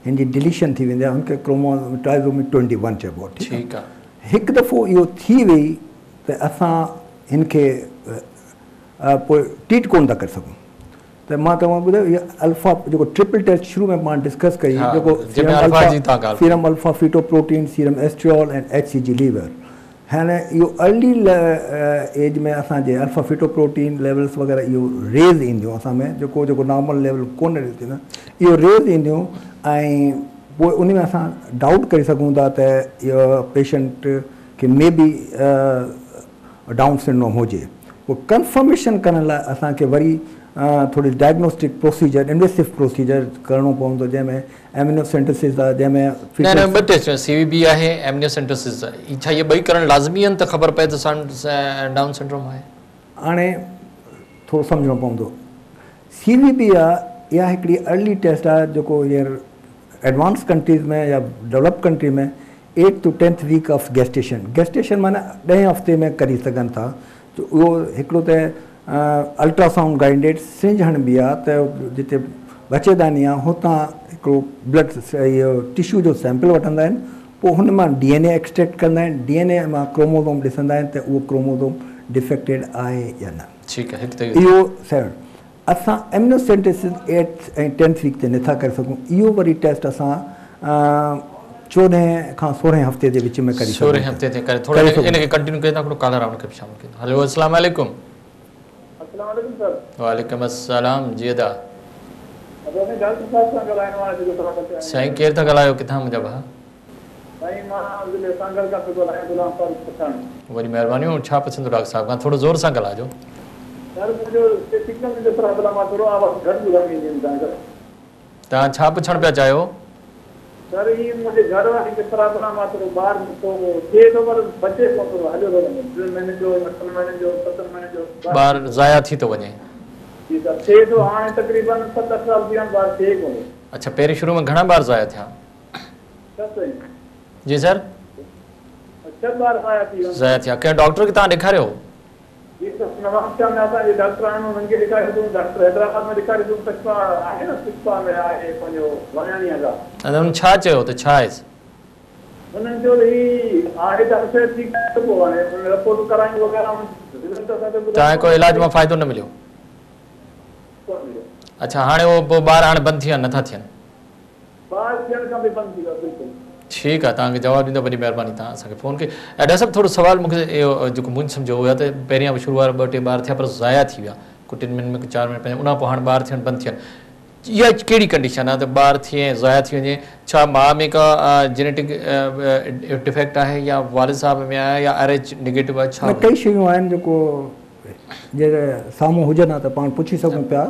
Speaker 2: هن جي ڊليشن ٿي ويندي آهي هن کي ڪروموزوم ٽرائيزومي 21 چئبو آهي.
Speaker 1: ٺيڪ آهي.
Speaker 2: هڪ دفعو اهو ٿي وئي ته اسان هن کي پوء ٽريٽ ڪونه ٿا ڪري سگهون. ته مان توهان ٻڌايو اهو الفا جيڪو ٽرپل ٽيسٽ شروع ۾ پاڻ ڊسڪس ڪئي جيڪو serum alpha feto protein serum estriol ۽ H C G level هاڻي اهو ارلي ايج ۾ اسان جي الفا فيٽو پروٽين ليولس وغيره اهو ريز اينديون اسان ۾ جيڪو جيڪو نارمل ليول ڪونه ريز ٿيندو اهو ريز اينديون ۽ پوء ان ۾ اسان ڊائوٽ ڪري سگهون ٿا ته اهو پيشنٽ کي مي بي ڊائون سنڊروم هجي پوء ڪنفرميشن ڪرڻ لاء اسان کي وري ٿوري ڊائگنوسٽڪ پروسيجر انويسو پروسيجر ڪرڻو پوندو جنهن ۾ ايمنيوسينٽيسس آهي جنهن ۾
Speaker 1: نه نه ٻه ٽيسٽ سي وي بي آهي ايمنيوسينٽيسس آهي ڇا اهي ٻئي ڪرڻ لازمي آهن ته خبر پئي ته ڊائون سنڊروم آهي؟
Speaker 2: هاڻي ٿورو سمجهڻو پوندو سي وي بي آهي اها هڪڙي ارلي ٽيسٽ آهي جيڪو هينئر ايڊوانس ڪنٽريز ۾ يا develop country ۾ eight to tenth week of gestation, gestation معنيٰ ڏهين هفتي ۾ ڪري سگهن ٿا ته اهو هڪڙو ته الٽرا سائونڊ گائيڊيڊ سرنج هڻبي آهي ته جتي ٻچيداني آهي هتان هڪڙو بلڊ اهو ٽشو جو سيمپل وٺندا آهن پوء هن مان ڊي اين اي ايڪسٽريڪٽ ڪندا آهن ڊي اين اي مان ڪروموزوم ڏسندا آهن ته اهو ڪروموزوم ڊفيڪٽيڊ آهي يا نه.
Speaker 1: ٺيڪ آهي هڪ ته
Speaker 2: اهو سيون اسان ايمنيوسينٽيسس ايٽ ۽ ٽينٿ ويڪ تي نٿا ڪري سگهون اهو وري ٽيسٽ اسان چوڏهين کان سورهين هفتي جي وچ ۾ ڪري سگهون
Speaker 1: سورهين هفتي تي ڪري ٿورو ان کي ڪنٽينيو ڪريون ٿا هڪڙو ڪالر آهي ان کي به شامل ڪيون ٿا هلو السلام عليڪم.
Speaker 3: السلام عليڪم سر.
Speaker 1: وعليڪم السلام جي ادا.
Speaker 3: ادا سائين ڊاڪٽر صاحب سان ڳالهائڻو آهي جيڪو توهان ڪٿي آهيو.
Speaker 1: سائين ڪير ٿا ڳالهايو ڪٿان منهنجا ڀاء.
Speaker 3: سائين مان ضلعي سانگهڙ کان پيو ڳالهايان غلام فاروق پٺاڻ.
Speaker 1: وڏي مهرباني ڇا پڇندو ڊاڪٽر صاحب کان ٿورو زور سان ڳالهائجو.
Speaker 3: سر منهنجو سگنل جو پرابلم آ ٿورو آواز گهٽ ٻڌڻ ۾ ايندي توهان کي.
Speaker 1: توهان ڇا پڇڻ پيا چاهيو؟
Speaker 3: سر هي منهنجي گهر واري کي پرابلم آ ٿورو ٻار ٿورو ٿئي ٿو پر بچي ڪونه ٿو هليو ٿو وڃي ٽن مهينن جو اٺن مهينن جو ستن مهينن جو
Speaker 1: ٻار ضايع ٿي ٿو وڃي.
Speaker 3: جي سر ٿئي ٿو هاڻي تقريبن ست اٺ سال ٿي ويا آهن ٻار ٿئي ڪونه ٿو.
Speaker 1: اڇا پهرين شروع ۾ گهڻا ٻار ضايع ٿيا؟ جي سر.
Speaker 3: ڇهه ٻار ضايع ٿي ويا.
Speaker 1: ضايع ٿيا ڪنهن ڊاڪٽر کي توهان ڏيکاريو؟
Speaker 3: جي سر نوابشاهه ۾ اسان جي ڊاڪٽر آهن انهن کي ڏيکاريو اٿئون ڊاڪٽر حيدرآباد ۾ ڏيکاريو اٿئون پشپا آهي نه پشپا ۾ آهي پنهنجو واياڻي آغا.
Speaker 1: ۽ انهن ڇا چيو ته ڇا آهيس؟
Speaker 3: انهن چيو ته هي آهي ته شايد ٺيڪ ٿي پوء هاڻي انهن رپورٽون ڪرايون وغيره رزلٽ اسان کي ٻڌايو.
Speaker 1: توهان کي ڪو علاج مان فائدو نه مليو؟
Speaker 3: ڪونه مليو.
Speaker 1: اڇا هاڻي اهو پوء ٻار هاڻي بند ٿي ويا نٿا ٿين؟
Speaker 3: ٻار ٿيڻ کان به بند ٿي ويا بلڪل.
Speaker 1: ٺيڪ آ توهان کي جواب ڏيندا وڏي مهرباني توهان اسان کي فون ڪئي ڊاڪٽر صاحب ٿورو سوال مون کي اهو جيڪو مون سمجهيو اهو آ ته پهريان شروع وارا ٻه ٽي ٻار ٿيا پر ضايع ٿي ويا ڪو ٽن مهينن ۾ ڪو چار مهينن پنج ان کان پوء هاڻ ٻار ٿيڻ بند ٿي ويا اها ڪهڙي ڪنڊيشن آ ته ٻار ٿئي ۽ ضايع ٿي وڃي ڇا ماء ۾ ڪا جينيٽڪ ڊفيڪٽ آهي يا والد صاحب ۾ آهي يا آر ايڇ نيگيٽو آهي ڇا
Speaker 2: نه ڪئي شيون آهن جيڪو جي سامهون هجن ها ته پاڻ پڇي سگهون پيا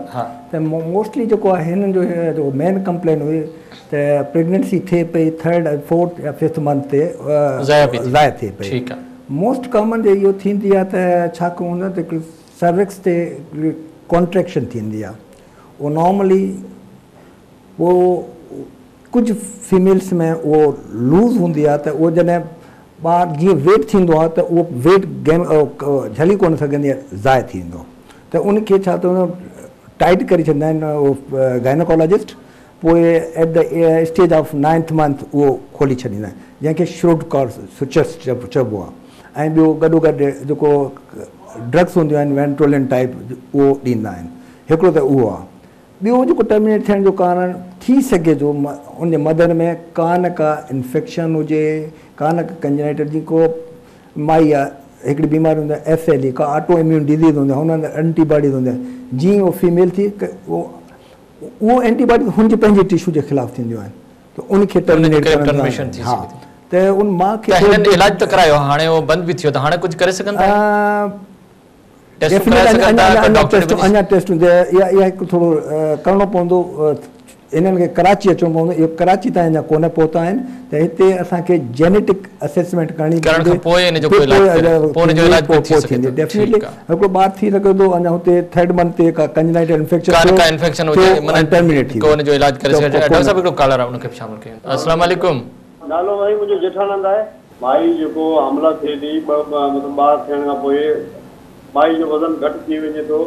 Speaker 2: ته موسٽلي جيڪو آهي هنن جو جيڪو مين ڪمپلين هئي ته پريگننسي ٿئي پئي ٿرڊ ۽ فورٿ يا ففٿ منٿ تي ضايع ٿئي پئي موسٽ ڪامن جي اهو ٿيندي آهي ته ڇا ڪيون ته سروڪس تي ڪانٽريڪشن ٿيندي آهي اهو نارملي पोइ कुझु फीमेल्स में उहो लूज़ हूंदी आहे त उहो जॾहिं ॿार जीअं वेट थींदो आहे त उहो वेट गेन झली कोन सघंदी आहे, ज़ाया थी वेंदो। त उनखे छा त टाइट करे छॾींदा आहिनि उहो गायनोकोलॉजिस्ट, पोइ at the stage of 9th month उहो खोली छॾींदा आहिनि, जंहिंखे श्रोड सुचर्स चइबो आहे। ऐं ॿियो गॾो गॾु जेको ड्रग्स हूंदियूं आहिनि वेंट्रोलिन टाइप उहो ॾींदा आहिनि। हिकिड़ो त उहो आहे। ॿियो जेको टर्मिनेट थियण जो कारण थी सघे थो उनजे मदर में का न का इन्फेक्शन हुजे, का न का कंजेनाइटल, जेको माई आहे हिकिड़ी बीमारी हूंदी आहे एस एल ई, का ऑटो इम्यून डिज़ीज़ हूंदी आहे, हुन अंदरि एंटीबॉडीज़ हूंदी आहे, जीअं उहो फीमेल थी उहो एंटीबॉडीज़ हुनजे पंहिंजे टिशू जे ख़िलाफ़ थींदियूं आहिनि, त उनखे टर्मिनेट करण। हा, त उन माउ खे
Speaker 1: इलाज त करायो, हाणे उहो बंदि बि थियो, त हाणे कुझु करे सघनि था?
Speaker 2: अञा टेस्ट इहा इहा हिकु थोरो करिणो पवंदो, इन्हनि खे कराची अचिणो पवंदो। इहो कराची ताईं अञा कोन पहुता आहिनि, त हिते असांखे जेनेटिक असेसमेंट करणी थींदी। डेफिनेटली हिकिड़ो ॿार थी सघे थो अञा हुते 3rd month ते का कंजेनाइटल इन्फेक्शन टर्मिनेट थी
Speaker 1: उन जो इलाज करे सघे। डॉक्टर साहब हिकिड़ो कॉलर आहे, उनखे बि शामिल कयूं। अस्सलाम वालेकुम।
Speaker 4: नालो भाई मुंहिंजो जेठानंद आहे। माई जेको हमला थिए थी मतिलबु ॿार थियण खां पोइ माई जो वज़न घटि थी वञे थो,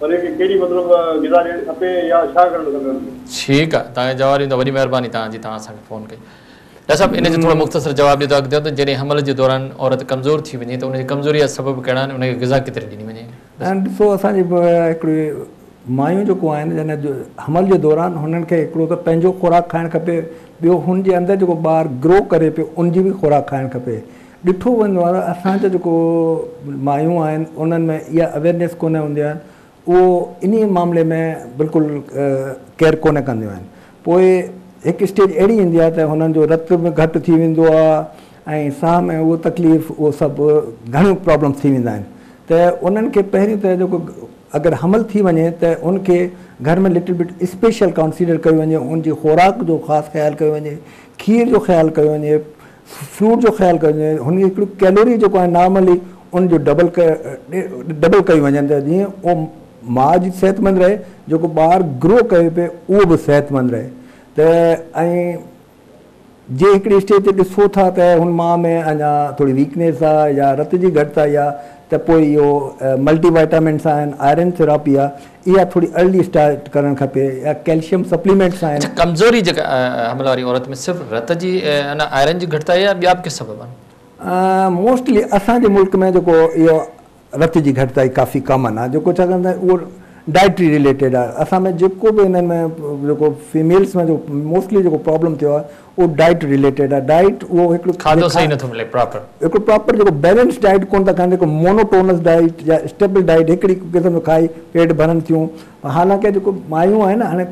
Speaker 4: उनखे कहिड़ी मतिलबु ग़िज़ा ॾियणु खपे या छा करणु खपे उनखे?
Speaker 1: ठीकु आहे, तव्हांजो जवाबु ॾींदो, वॾी महिरबानी तव्हांजी, तव्हां असांखे फ़ोन कई। डॉक्टर साहब इन जो थोरो मुख़्तसर जवाबु ॾियो अॻिते त जॾहिं हमल जे दौरान औरत कमज़ोर थी वञे त उनजी कमज़ोरी जा सबबु कहिड़ा आहिनि, उनखे ग़िज़ा केतिरी ॾिनी वञे?
Speaker 2: ऐं ॾिसो असांजी हिकिड़ी मायूं जेको आहिनि जॾहिं हमल जे दौरान हुननि खे हिकिड़ो त पंहिंजो ख़ुराक खाइणु खपे, ॿियो हुन जे अंदरि जेको ॿार ग्रो करे पियो उनजी बि ख़ुराक खाइणु खपे। ॾिठो वञो आहे असांजा जेको मायूं आहिनि उन्हनि में इहा अवेयरनेस कोन हूंदी आहे, उहो इन मामले में बिल्कुलु केयर कोन कंदियूं आहिनि। पोइ हिकु स्टेज अहिड़ी ईंदी आहे त हुननि जो रत बि घटि थी वेंदो आहे ऐं साह में उहो तकलीफ़, उहो सभु घणियूं प्रॉब्लम थी वेंदा आहिनि। त उन्हनि खे पहिरीं त जेको अगरि हमल थी वञे त उनखे घर में लिटिल बिट स्पेशल कंसीडर कयो वञे, उनजी ख़ुराक जो ख़ासि ख़्यालु कयो वञे, खीर जो ख़्यालु कयो वञे, फ्रूट जो ख़्यालु कयो वञे, हुनजी हिकिड़ी कैलोरी जेको आहे नॉर्मली उनजो डबल कई वञनि त जीअं उहो माउ जी सिहतमंद रहे, जेको ॿार ग्रो करे पियो उहो बि सिहतमंद रहे। त ऐं जे हिकिड़ी स्टेज ते ॾिसो था त हुन माउ में अञा थोरी वीकनेस आहे या रत जी घटिताई आहे त पोइ इहो मल्टी वाइटामिन्स आहिनि, आयरन थेरापी आहे, इहा थोरी अर्ली स्टार्ट करणु खपे या कैल्शियम सप्लीमेंट्स आहिनि।
Speaker 1: कमज़ोरी जेका हमल वारी औरत में सिर्फ़ु रत जी आयरन जी घटिताई या ॿिया बि के सबब आहिनि?
Speaker 2: मोस्टली असांजे मुल्क में जेको इहो रत जी घटिताई काफ़ी कॉमन आहे, जेको छाकाणि त उहो डाइटरी रिलेटेड आहे। असां में जेको बि हिननि में जेको फीमेल्स में जो मोस्टली जेको प्रॉब्लम थियो आहे उहो डाइट रिलेटेड आहे। डाइट उहो हिकिड़ो
Speaker 1: खाधो सही नथो मिले प्रॉपर,
Speaker 2: हिकिड़ो प्रॉपर जेको बैलेंस डाइट कोन था खाइनि, जेको मोनोटोनस डाइट या स्टेबल डाइट हिकिड़ी क़िस्म जो खाई पेट भरनि थियूं। हालांकि जेको मायूं आहिनि हाणे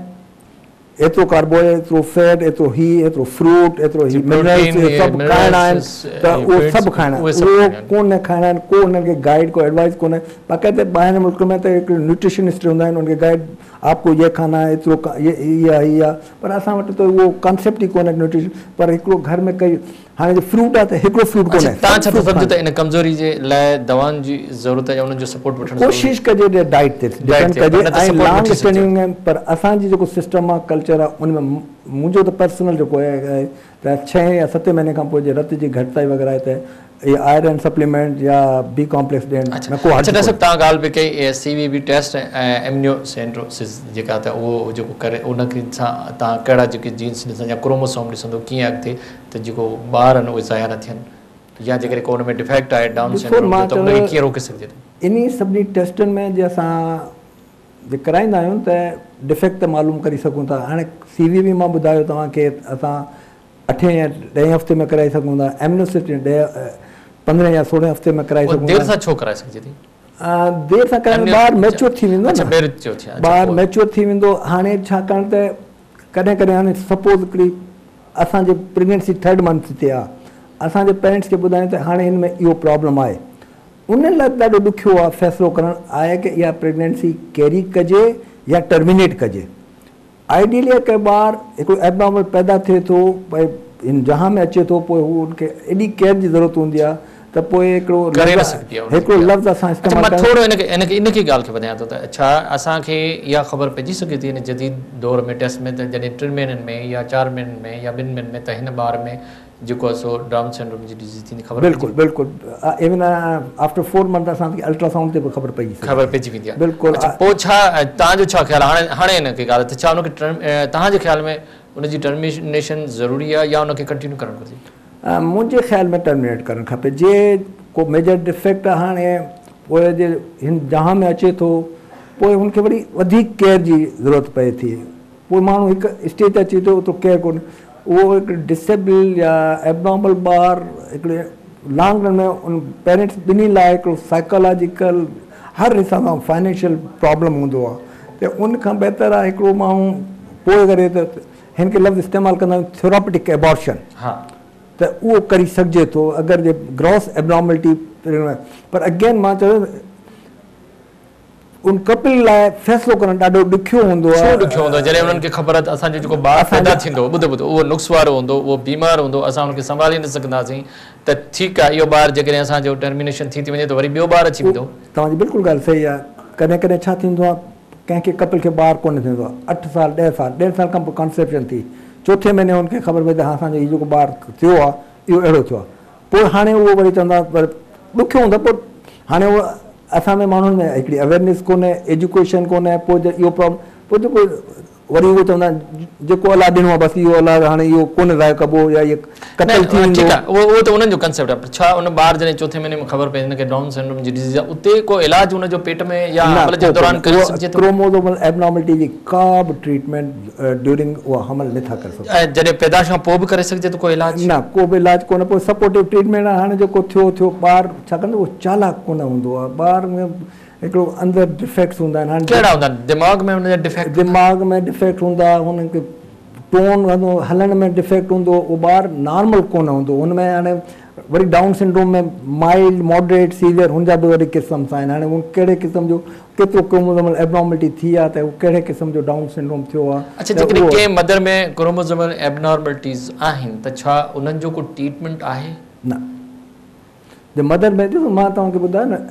Speaker 2: एतिरो कार्बोहाइड्रेट, एतिरो फैट, एतिरो ही, एतिरो फ्रूट, एतिरो ही मिनरल्स सभु खाइणा आहिनि त उहो सभु खाइणा आहिनि, उहो कोन खाइणा आहिनि, को हुननि खे गाइड को एडवाइस कोन्हे। बाक़ाइदे ॿाहिरि मुल्क में त हिकिड़ो न्यूट्रिशनिस्ट हूंदा आहिनि, उनखे गाइड आपको ये खाना है, एतिरो ये इहा इहा, पर असां वटि त उहो कॉन्सेप्ट ई कोन्हे न्यूट्रिशन। पर हिकिड़ो घर में कई हाणे जो फ्रूट आहे त हिकिड़ो फ्रूट कोन्हे।
Speaker 1: तव्हां छा था सम्झो त इन कमज़ोरी जे लाइ दवाउनि जी ज़रूरत आहे या उन्हनि जो सपोर्ट वठणु?
Speaker 2: कोशिशि कजे डाइट ते डिपेंड कजे ऐं लॉन्ग स्टैंडिंग में। पर असांजी जेको सिस्टम आहे, कल्चर आहे, उन में मुंहिंजो त पर्सनल जेको आहे त 6 या 7 महीने खां पोइ जे रत जी घटिताई वग़ैरह आहे त इहे आयरन सप्लीमेंट या बी कॉम्प्लेक्स ॾियण में को
Speaker 1: अच्छा। डॉक्टर साहब तव्हां ॻाल्हि बि कई सी वी बी टेस्ट ऐं एमनियोसेंट्रोसिस जेका त उहो जेको करे उनखे सां तव्हां कहिड़ा जेके जीन्स ॾिसंदा या क्रोमोसोम ॾिसंदो कीअं अॻिते त जेको ॿार आहिनि उहे ज़ाया न थियनि या जेकॾहिं को हुन में डिफेक्ट आहे डाउन सिंड्रोम त उनखे कीअं रोके सघिजे थो?
Speaker 2: इन सभिनी टेस्टुनि में जे असां जे कराईंदा आहियूं त डिफेक्ट त मालूम करे सघूं था। हाणे सी वी बी मां ॿुधायो तव्हांखे असां 8 या 10 हफ़्ते में कराए सघूं था, एमनियोसिस 15 या 16 हफ़्ते में कराए सघूं था।
Speaker 1: देरि सां छो कराए सघिजे थी?
Speaker 2: देरि सां कराइण ॿार मैच्योर थी वेंदो न, ॿार मैच्योर थी वेंदो। हाणे छाकाणि त कॾहिं कॾहिं हाणे सपोज़ हिकिड़ी असांजे प्रेगनेंसी 3rd month ते आहे, असांजे पेरेंट्स खे ॿुधायूं त हाणे हिन में इहो प्रॉब्लम आहे, उन लाइ ॾाढो ॾुखियो आहे फ़ैसिलो करणु आहे की इहा प्रेगनेंसी कैरी कजे या टर्मिनेट कजे। आइडियली कंहिं ॿार हिकिड़ो एबनॉर्मल पैदा थिए थो, भई हिन जहां में अचे थो, पोइ हू उनखे एॾी केयर जी ज़रूरत हूंदी आहे ته پوءِ هڪڙو
Speaker 1: ڪري نه سگهبي آهي
Speaker 2: هڪڙو لفظ اسان
Speaker 1: استعمال مان ٿورو ان کي ان کي ان کي ڳالهه کي وڌايان ٿو ته ڇا اسان کي اها خبر پئجي سگهي ٿي هن جديد دور ۾ ٽيسٽ ۾ ته جڏهن 3 مهينن ۾ يا 4 مهينن ۾ يا 2 مهينن ۾ ته هن ٻار ۾ جيڪو آهي سو ڊائون سنڊروم جي ڊزيز ٿيندي خبر
Speaker 2: بلڪل بلڪل ايون آفٽر 4 منٿ اسان کي الٽراسائونڊ تي به خبر پئجي
Speaker 1: سگهي خبر پئجي ويندي
Speaker 2: آهي بلڪل
Speaker 1: اڇا پوء ڇا توهان جو ڇا خيال آهي هاڻي هاڻي ان کي ڳالهه ته ڇا ان کي توهان جي خيال ۾ ان جي ٽرمينيشن ضروري آهي يا ان کي ڪنٽينيو ڪرڻ گهرجي؟
Speaker 2: منهنجي خيال ۾ ٽرمينيٽ ڪرڻ کپي جي ڪو ميجر ڊفيڪٽ آهي هاڻي پوء جي هن جهان ۾ اچي ٿو پوء هن کي وري وڌيڪ ڪيئر جي ضرورت پئي ٿي پوء ماڻهو هڪ اسٽيج تي اچي ٿو اوترو ڪيئر ڪونه اهو هڪ ڊسيبل يا ايبنارمل ٻار هڪڙي لانگ رن ۾ ان پيرنٽس ٻنهي لاء هڪڙو سائيڪالاجيڪل هر حساب سان فائنينشل پرابلم هوندو آهي ته ان کان بهتر آهي هڪڙو ماڻهو پوء ڪري ته هن کي لفظ استعمال ڪندا آهيون ٿراپيوٽڪ ابارشن ته اهو ڪري سگهجي ٿو اگر جي گراس ايبنارملٽي پر اگين مان چوان ان ڪپل لاء فيصلو ڪرڻ ڏاڍو ڏکيو هوندو آهي.
Speaker 1: ڇو ڏکيو هوندو آهي؟ جڏهن انهن کي خبر آهي ته اسان جو جيڪو ٻار پيدا ٿيندو، ٻڌو ٻڌو، اهو نقص وارو هوندو، اهو بيمار هوندو، اسان ان کي سنڀالي نه سگهنداسين ته ٺيڪ آهي اهو ٻار جيڪڏهن اسان جو ٽرمينيشن ٿي ٿي وڃي ته وري ٻيو ٻار اچي ويندو.
Speaker 2: توهان جي بلڪل ڳالهه صحيح آهي. ڪڏهن ڪڏهن ڇا ٿيندو آهي ڪنهن کي ڪپل کي ٻار ڪونه ٿيندو آهي 8 سال 10 سال 10 سال کان پوء ڪانسيپشن ٿي چوٿين مهيني ان کي خبر پئي ته ها اسان جو هي جيڪو ٻار ٿيو آهي اهو اهڙو ٿيو آهي پوء هاڻي اهو وري چوندا پر ڏکيو هوندو پوء هاڻي اهو اسان ۾ ماڻهن ۾ هڪڙي اويئرنيس ڪونهي ايجوڪيشن ڪونهي پوء اهو پرابلم پوء جيڪو وري اهو چوندا آهن جيڪو الله ڏنو آهي بس اهو الله هاڻي اهو ڪونه ضايع ڪبو يا اهو قتل ٿي ويندو.
Speaker 1: ٺيڪ آهي اهو ته انهن جو ڪنسيپٽ آهي پر ڇا ان ٻار جڏهن چوٿين مهيني ۾ خبر پئي هن کي ڊائون سنڊروم جي ڊزيز آهي اتي ڪو علاج ان جو پيٽ ۾ يا
Speaker 2: نه
Speaker 1: حمل جي
Speaker 2: ڪو
Speaker 1: دوران
Speaker 2: ڪونهي
Speaker 1: ڪري
Speaker 2: اهو
Speaker 1: سگهجي ٿو؟
Speaker 2: ڪروموزومل ايبنارملٽي جي ڪا به ٽريٽمينٽ ڊيورنگ اها حمل نٿا ڪري سگهون.
Speaker 1: ۽ جڏهن پيدائش کان پوء به ڪري سگهجي ٿو ڪو علاج؟
Speaker 2: نه ڪو به علاج ڪونه پوء سپورٽو ٽريٽمينٽ آهي هاڻي جيڪو ٿيو ٿيو ٻار ڇاڪاڻ ته اهو چالاڪ ڪونه هوندو آهي ٻار ۾ هڪڙو اندر ڊفيڪٽس هوندا آهن هاڻي
Speaker 1: ڪهڙا هوندا آهن دماغ ۾ هن جا ڊفيڪٽ هوندا؟
Speaker 2: دماغ ۾ ڊفيڪٽ هوندا هن کي ٽون هوندو هلڻ ۾ ڊفيڪٽ هوندو اهو ٻار نارمل ڪونه هوندو هن ۾ هاڻي وري Down syndrome ۾ mild moderate severe هن جا به وري قسمس آهن هاڻي هن ڪهڙي قسم جو ڪيترو ڪروموزومل ايبنارملٽي ٿي آهي ته هو ڪهڙي قسم جو ڊائون سنڊروم ٿيو آهي
Speaker 1: اڇا
Speaker 2: ته
Speaker 1: جيڪڏهن
Speaker 2: اهو
Speaker 1: ڪنهن مدر ۾ ڪروموزومل ايبنارملٽيز آهن ته ڇا انهن جو ڪو ٽريٽمينٽ آهي؟
Speaker 2: نه جي مدر ۾ ڏسو مان توهان کي ٻڌايو نه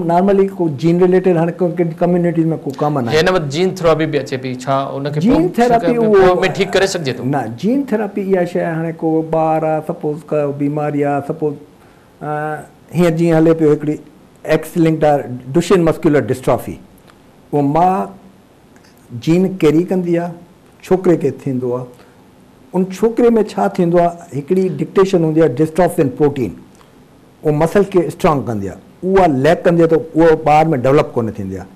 Speaker 2: نارملي ڪو جين رليٽيڊ هاڻي ڪميونٽيز ۾ ڪو ڪامن آهي.
Speaker 1: هن وقت جين ٿراپي به اچي پئي ڇا ان کي
Speaker 2: جين ٿراپي اهو
Speaker 1: ۾ ٺيڪ ڪري سگهجي ٿو؟
Speaker 2: نه جين ٿراپي اها شيء آهي هاڻي ڪو ٻار آهي سپوز ڪا بيماري آهي سپوز هينئر جيئن هلي پيو هڪڙي ايڪس لنڪڊ آهي ڊوشين مسڪيولر ڊسٽرافي اهو ماء جين ڪيري ڪندي آهي ڇوڪري کي ٿيندو آهي ان ڇوڪري ۾ ڇا ٿيندو آهي هڪڙي ڊڪٽيشن هوندي آهي ڊسٽرافين پروٽين اهو مسل کي اسٽرانگ ڪندي آهي اها ليڪ ڪندي آهي ته اهو ٻار ۾ ڊولپ ڪونه ٿيندي آهي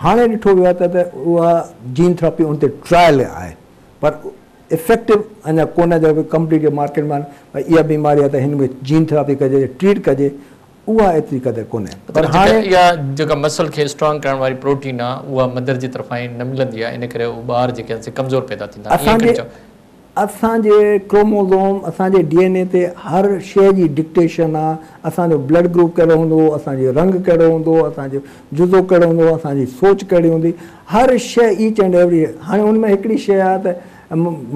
Speaker 2: هاڻي ڏٺو ويو آهي ته اها جين ٿراپي ان تي ٽرائل آهي پر افيڪٽو اڃا ڪونه جو ڪمپليٽ مارڪيٽ ۾ ڀئي اها بيماري آهي ته هن ۾ جين ٿراپي ڪجي ٽريٽ ڪجي اها ايتري قدر ڪونهي
Speaker 1: پر هاڻي اها جيڪا مسل کي اسٽرانگ ڪرڻ واري پروٽين آهي اها مدر جي طرفان ئي نه ملندي آهي ان ڪري اهي ٻار جيڪي آهن سي ڪمزور پيدا ٿيندا آهن ائين کڻي چئو.
Speaker 2: اسان جي ڪروموزوم اسان جي ڊي اين اي تي هر شيء جي ڊڪٽيشن آ، اسان جو بلڊ گروپ ڪهڙو هوندو، اسان جو رنگ ڪهڙو هوندو، اسان جو جزو ڪهڙو هوندو، اسان جي سوچ ڪهڙي هوندي، هر شيء ايچ اينڊ ايوري هاڻي ان ۾ هڪڙي شيء آ ته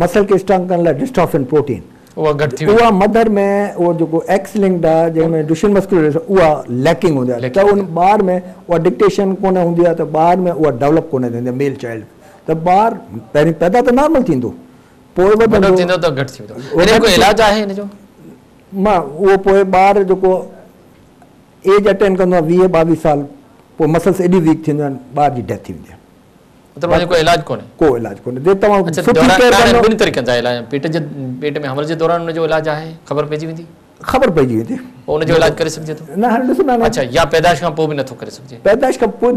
Speaker 2: مسل کي اسٽرانگ ڪرڻ لاء ڊسٽرافن پروٽين
Speaker 1: اها گهٽ ٿي ويندي.
Speaker 2: اها مدر ۾ اهو جيڪو ايڪس لنڪڊ آ جنهن ۾ ڊوشين مسڪولر اها ليڪنگ هوندي آ ته ان ٻار ۾ اها ڊڪٽيشن ڪونه هوندي آ ته ٻار ۾ اها ڊولپ ڪونه ٿيندي آ ميل چائلڊ ته ٻار پهرين پيدا ته نارمل ٿيندو پوء
Speaker 1: وڏو ٿيندو ته گهٽ ٿي ويندو. ان جو ڪو علاج آهي ان جو؟
Speaker 2: مان اهو پوء ٻار جيڪو ايج اٽين ڪندو آهي 20 22 سال پوء مسلس ايڏي ويڪ ٿينديون آهن ٻار جي ڊيٿ ٿي ويندي آهي.
Speaker 1: مطلب ان جو ڪو علاج ڪونهي؟
Speaker 2: ڪو علاج ڪونهي جي توهان سٺي ڪيئر ڪندو.
Speaker 1: ٻن طريقن سان علاج پيٽ جي پيٽ ۾ حمل جي دوران ان جو علاج آهي خبر پئجي ويندي؟
Speaker 2: خبر پئجي ويندي.
Speaker 1: پوء ان جو علاج ڪري سگهجي ٿو؟
Speaker 2: نه هاڻي ڏسو نه.
Speaker 1: اڇا يا پيدائش کان پوء به نٿو ڪري سگهجي؟
Speaker 2: پيدائش کان پوء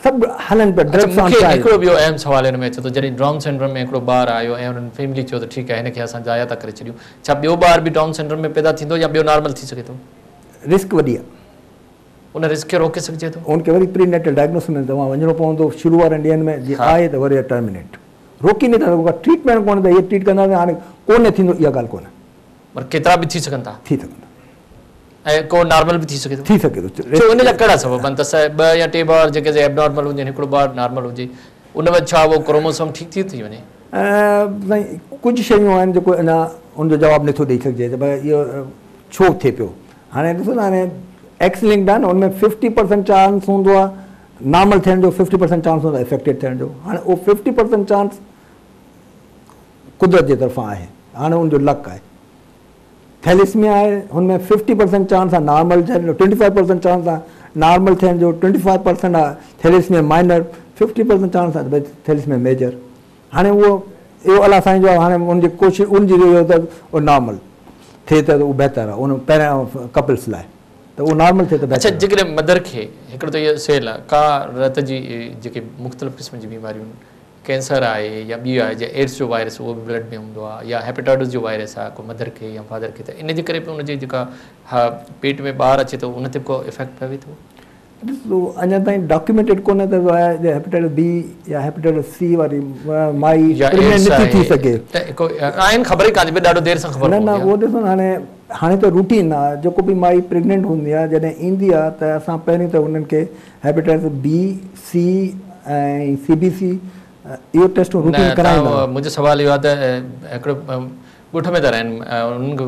Speaker 2: سڀ هلن پيا
Speaker 1: اڇا مون کي هڪڙو ٻيو اهم سوال هن ۾ اچي ٿو جڏهن ڊائون سنڊروم ۾ هڪڙو ٻار آيو ۽ انهن فيملي چيو ته ٺيڪ آهي هن کي اسان ضايع ٿا ڪري ڇڏيون ڇا ٻيو ٻار به ڊائون سنڊروم ۾ پيدا ٿيندو يا ٻيو نارمل ٿي سگهي ٿو؟
Speaker 2: رسڪ وڏي آهي.
Speaker 1: ان رسڪ کي روڪي سگهجي ٿو؟
Speaker 2: ان کي وري پري نيٽل ڊائگنوسس ۾ توهان وڃڻو پوندو شروع وارن ڏينهن ۾ جي آهي ته وري ٽرمينيٽ روڪي نٿا سگهو ڪا ٽريٽمينٽ ڪونهي ته هي ٽريٽ ڪنداسين هاڻي ڪونه ٿيندو اها ڳالهه ڪونهي.
Speaker 1: پر ڪيترا به ٿي سگهن ٿا.
Speaker 2: ٿي سگهن ٿا.
Speaker 1: ۽ ڪو نارمل به ٿي سگهي ٿو.
Speaker 2: ٿي سگهي ٿو.
Speaker 1: ڇو ان جا ڪهڙا سبب آهن ته ٻه يا ٽي ٻار جيڪي سي ايبنارمل هجن هڪڙو ٻار نارمل هجي ان وقت ڇا اهو ڪروموسوم ٺيڪ ٿي ٿي وڃي؟
Speaker 2: سائين ڪجهه شيون آهن جيڪو اڃا ان جو جواب نٿو ڏئي سگهجي ته ڀئي اهو ڇو ٿئي پيو. هاڻي ڏسو نه هاڻي ايڪس لنڪڊ آهي نه ان ۾ 50% چانس هوندو آهي نارمل ٿيڻ جو، 50% چانس هوندو آهي افيڪٽيڊ ٿيڻ جو. هاڻي اهو 50% چانس قدرت جي طرفان آهي، هاڻي ان جو لڪ آهي. ٿيليسميا آهي هن ۾ 50% چانس آهي نارمل ٿيڻ جو، 25% چانس آهي نارمل ٿيڻ جو، 25% آهي ٿيليسميا مائنر، 50% چانس آهي ڀئي ٿيليسميا ميجر. هاڻي اهو اهو الله سائين جو آهي، هاڻي ان جي ڪوشش ان جي اهو ته اهو نارمل ٿئي ته اهو بهتر آهي ان پهريان ڪپلس لاء ته اهو نارمل ٿئي ته بهتر
Speaker 1: اڇا جيڪڏهن مدر کي هڪڙو ته اهو سيل آهي ڪا رت جي جيڪي مختلف قسم جي بيماريون ڪينسر آهي يا ٻي آهي جيئن ايڊز جو وائرس اهو به بلڊ ۾ هوندو آهي يا هيپيٽائٽس جو وائرس آهي ڪو مدر کي يا فادر کي ته ان جي ڪري به ان جي جيڪا پيٽ ۾ ٻار اچي ٿو ان تي به ڪو افيڪٽ پوي ٿو؟
Speaker 2: ڏسو اڃا تائين ڊاڪيومينٽيڊ ڪونهي ته هيپيٽائٽس بي يا هيپيٽائٽس سي واري مائي پريگننٽ نٿي ٿي سگهي.
Speaker 1: آهن خبر ئي ڪانه پئي ڏاڍو دير سان خبر
Speaker 2: پوندي آهي. نه نه اهو ڏسو نه هاڻي هاڻي ته روٽين آهي جيڪو به مائي پريگننٽ هوندي آهي جڏهن ايندي آهي ته اسان پهرين ته انهن کي hepatitis B C ۽ C B C اهو ٽيسٽون روٽين ڪرائيندا آهيون.
Speaker 1: منهنجو سوال اهو آهي ته هڪڙو ڳوٺ ۾ ٿا رهن انهن کي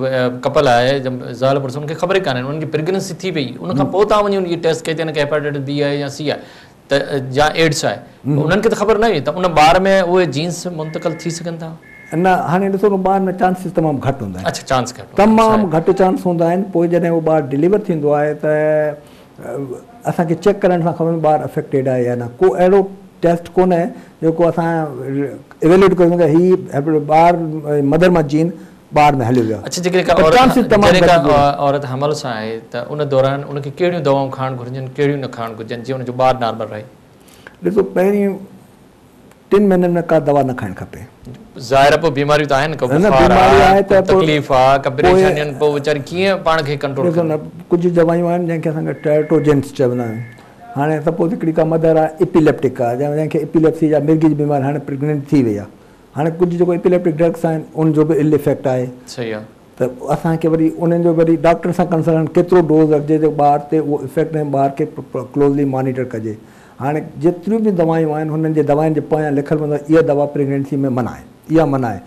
Speaker 1: ڪپل آهي زال مڙس انهن کي خبر ئي ڪانهي انهن جي پريگننسي ٿي وئي ان کان پوء توهان وڃي ان جي ٽيسٽ ڪئي ته هن کي هيپاٽائٽس بي آهي يا سي آهي ته يا ايڊز آهي انهن کي ته خبر نه هئي ته ان ٻار ۾ اهي جينس منتقل ٿي سگهن ٿا؟
Speaker 2: نه هاڻي ڏسو نه ٻار ۾ چانسز تمام گهٽ هوندا آهن.
Speaker 1: اڇا چانس گهٽ
Speaker 2: هوندا آهن تمام گهٽ چانس هوندا آهن پوء جڏهن اهو ٻار ڊليور ٿيندو آهي ته اسان کي چيڪ ڪرڻ سان خبر ٻار افيڪٽيڊ آهي يا نه ڪو اهڙو ٽيسٽ ڪونهي جيڪو اسان ايويلوئيٽ ڪري سگهون ته هي ٻار مدر مان جين ٻار ۾ هليو ويو
Speaker 1: آهي. اڇا جيڪڏهن ڪا عورت جڏهن ڪا عورت حمل سان آهي ته ان دوران ان کي ڪهڙيون دوائون کائڻ گهرجن ڪهڙيون نه کائڻ گهرجن جيئن ان جو ٻار نارمل رهي؟
Speaker 2: ڏسو پهرين ٽن مهينن ۾ ڪا دوا نه کائڻ کپي.
Speaker 1: ظاهر آهي پوء بيماريون ته آهن ڪو بخار آهي ڪو تڪليف آهي ڪا پريشاني آهن پوء ويچاري ڪيئن پاڻ کي ڪنٽرول
Speaker 2: ڏسو نه ڪجهه دوائيون آهن جنهن کي اسان ٽيراٽوجينس چوندا آهيون هاڻي سپوز هڪڙي ڪا مدر آهي اپيليپٽڪ آهي جنهن کي اپيليپسي يا مرگي جي بيماري هاڻي پريگننٽ ٿي وئي آهي هاڻي ڪجهه جيڪو اپيليپٽڪ ڊرگس آهن ان جو به ال افيڪٽ آهي
Speaker 1: صحيح آهي
Speaker 2: ته اسان کي وري انهن جو وري ڊاڪٽر سان ڪنسلٽ ڪيترو ڊوز رکجي جو ٻار تي اهو افيڪٽ نه ٻار کي ڪلوزلي مانيٽر ڪجي هاڻي جيتريون به دوائيون آهن هنن جي دوائن جي پويان لکيل هوندو آهي اها دوا پريگننسي ۾ منع آهي اها منع آهي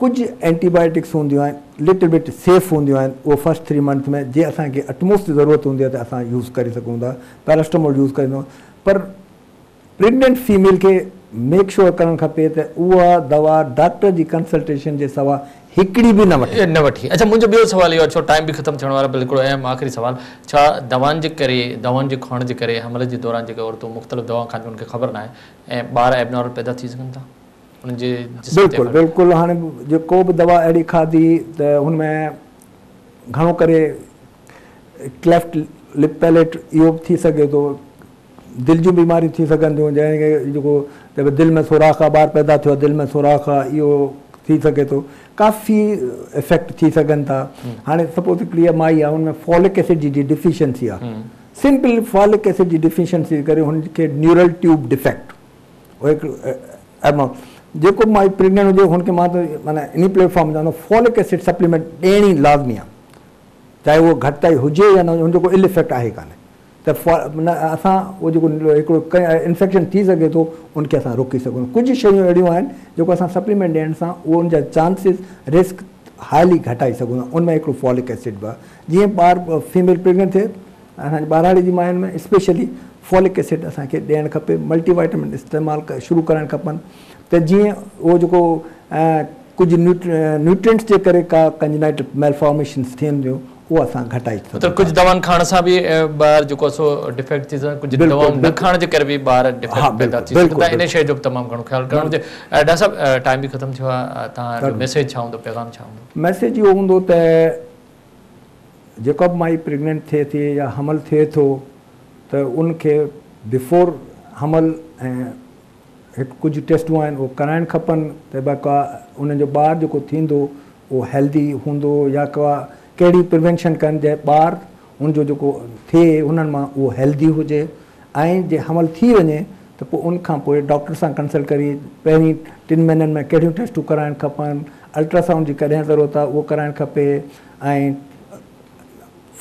Speaker 2: ڪجهه اينٽي بايوٽڪس هونديون آهن لٽل بٽ سيف هونديون آهن اهو فرسٽ 3 منٿ ۾ جي اسان کي اٽموسٽ ضرورت هوندي آهي ته اسان يوز ڪري سگهون ٿا پيراسٽامول يوز ڪري سگهون پر پريگننٽ فيميل کي ميڪ شوئر ڪرڻ کپي ته اها دوا ڊاڪٽر جي ڪنسلٽيشن جي سوا هڪڙي به نه وٺي.
Speaker 1: نه وٺي. اڇا منهنجو ٻيو سوال اهو آهي ڇو ٽائيم به ختم ٿيڻ وارو آهي بلڪل اهم آخري سوال ڇا دوائن جي ڪري دوائن جي کائڻ جي ڪري حمل جي دوران جيڪي عورتون مختلف دوائون کائن ٿيون انهن کي خبر ناهي ۽ ٻار ايبنارمل پيدا ٿي سگهن ٿا انهن جي
Speaker 2: جسم تي بلڪل بلڪل هاڻي جي ڪو به دوا اهڙي کاڌي ته هن ۾ گهڻو ڪري ڪليفٽ لپ پيليٽ اهو به ٿي سگهي ٿو دل جون بيماريون ٿي سگهن ٿيون جنهن کي جيڪو چئبو دل ۾ سوراخ آ ٻار پيدا ٿيو آ دل ۾ سوراخ آ اهو ٿي سگهي ٿو ڪافي افيڪٽ ٿي سگهن ٿا هاڻي سپوز هڪڙي مائي آ ان ۾ فولڪ ايسڊ جي ڊيفيشنسي آ سمپل فولڪ ايسڊ جي ڊيفيشنسي جي ڪري هن کي نيورل ٽيوب ڊفيڪٽ اهو هڪ جيڪو مائي پريگننٽ هجي هن کي مان ته معنيٰ انهي پليٽ فارم چوندو فولڪ ايسڊ سپليمينٽ ڏيڻي لازمي آ چاهي اهو گهٽتائي هجي يا نه هجي هن جو ڪو ال افيڪٽ آهي ڪانه ته اسان اهو جيڪو هڪڙو انفيڪشن ٿي سگهي ٿو ان کي اسان روڪي سگهون ٿا. ڪجهه شيون اهڙيون آهن جيڪو اسان سپليمينٽ ڏيڻ سان اهو ان جا چانسز رسڪ هائلي گهٽائي سگهون ٿا ان ۾ هڪڙو فولڪ ايسڊ به آهي جيئن ٻار فيميل پريگننٽ ٿئي اسان جي ٻهراڙي جي ماين ۾ اسپيشلي فولڪ ايسڊ اسان کي ڏيڻ کپي ملٽي وائٽمن استعمال شروع ڪرڻ کپن ته جيئن اهو جيڪو ڪجهه نيوٽرينٽس جي ڪري ڪا ڪنجنائٽل ميلفارميشنس ٿين ٿيون اهو اسان گهٽائي سگهون
Speaker 1: مطلب ڪجهه دوائن کائڻ سان به ٻار جيڪو آهي سو ڊفيڪٽ ٿي سگهن ڪجهه دوائن نه کائڻ جي ڪري به ٻار ڊفيڪٽ پيدا ٿي سگهن ٿا انهي شيء جو به تمام گهڻو خيال ڪرڻ گهرجي. ڊاڪٽر صاحب ٽائيم به ختم ٿيو آهي توهان جو ميسيج ڇا هوندو پيغام ڇا هوندو؟
Speaker 2: ميسيج اهو هوندو ته جيڪا به مائي پريگننٽ ٿئي ٿي يا حمل ٿئي ٿو ته ان کي بفور حمل ۽ هڪ ڪجهه ٽيسٽون آهن اهو ڪرائڻ کپن ته ڀئي ڪا انهن جو ٻار جيڪو ٿيندو اهو هيلدي هوندو يا ڪا ڪهڙي پريونشن ڪن جنهن ٻار ان جو جيڪو ٿئي انهن مان اهو هيلدي هجي ۽ جي حمل ٿي وڃي ته پوء ان کان پوء ڊاڪٽر سان ڪنسلٽ ڪري پهرين 3 مهينن ۾ ڪهڙيون ٽيسٽون ڪرائڻ کپن الٽراسائونڊ جي ڪڏهن ضرورت آهي اهو ڪرائڻ کپي ۽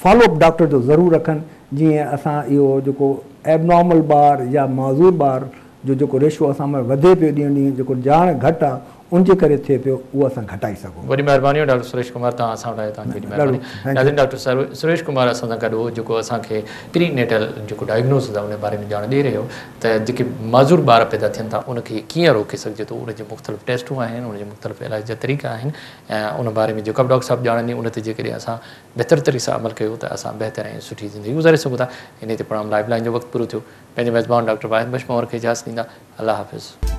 Speaker 2: فالو اپ ڊاڪٽر جو ضرور رکن جيئن اسان اهو جيڪو ايبنارمل ٻار يا معذور ٻار جو جيڪو ريشو اسان ۾ وڌي پيو ڏينهون ڏينهن جيڪو ڄاڻ گهٽ آ ان جي ڪري ٿئي پيو اهو اسان گهٽائي سگهون.
Speaker 1: وڏي مهرباني ڊاڪٽر سريش ڪمار توهان اسان وٽ آيا توهان جي وڏي مهرباني. ناظرين ڊاڪٽر سريش ڪمار اسان سان گڏ هو جيڪو اسان کي پري نيٽل جيڪو ڊائگنوسس آهي ان باري ۾ ڄاڻ ڏئي رهيو ته جيڪي معذور ٻار پيدا ٿين ٿا ان کي ڪيئن روڪي سگهجي ٿو ان جي مختلف ٽيسٽون آهن ان جي مختلف علاج جا طريقا آهن ۽ ان باري ۾ جيڪا به ڊاڪٽر صاحب ڄاڻ ڏني ان تي جيڪڏهن اسان بهتر طريقي سان عمل ڪيو ته اسان بهتر ۽ سٺي زندگي گذاري سگهون ٿا انهي تي پروگرام لائيف لائين جو وقت پورو ٿيو پنهنجي ميزبان ڊاڪٽر واحد بخش پنهور کي اجازت ڏيندا الله حافظ.